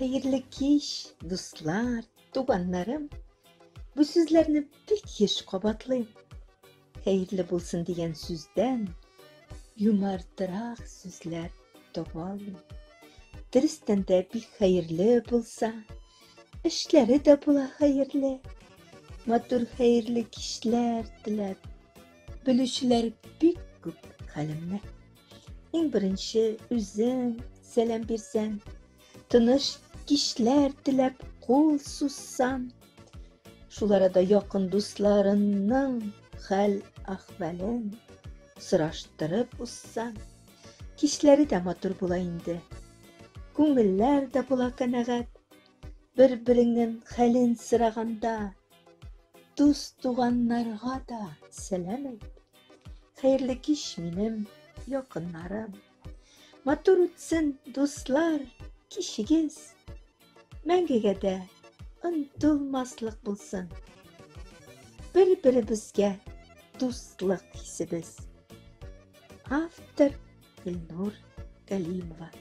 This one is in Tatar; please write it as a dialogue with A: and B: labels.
A: Хәерле кич, дуслар, туганнарым. Бу сүзләрне бик еш кабатлыйм. Хәерле булсын дигән сүздән юмартрак сүзләр таба алмыйм. Дөрестән дә бик хәерле булса, эшләре дә була хәерле. Матур хәерле кичләр теләп, белүчеләр бик күп хәлемне. Иң беренче үзең сәлам бирсәң, тыныч кичләр теләп кул сузсаң, шул арада якын дусларыңның хәл-әхвәлен сораштырып узсаң, кичләре дә матур була инде. Күңелләр дә була канәгать. Бер-береңнең хәлен сораганда, дус-туганнарга да сәлам әйт. Хәерле кич, минем якыннарым. Матур үтсен, дуслар, кичегез. Мәңгегә дә онытылмаслык булсын. Бер-беребезгә дуслык хисебез. Автор Илнур Галимова.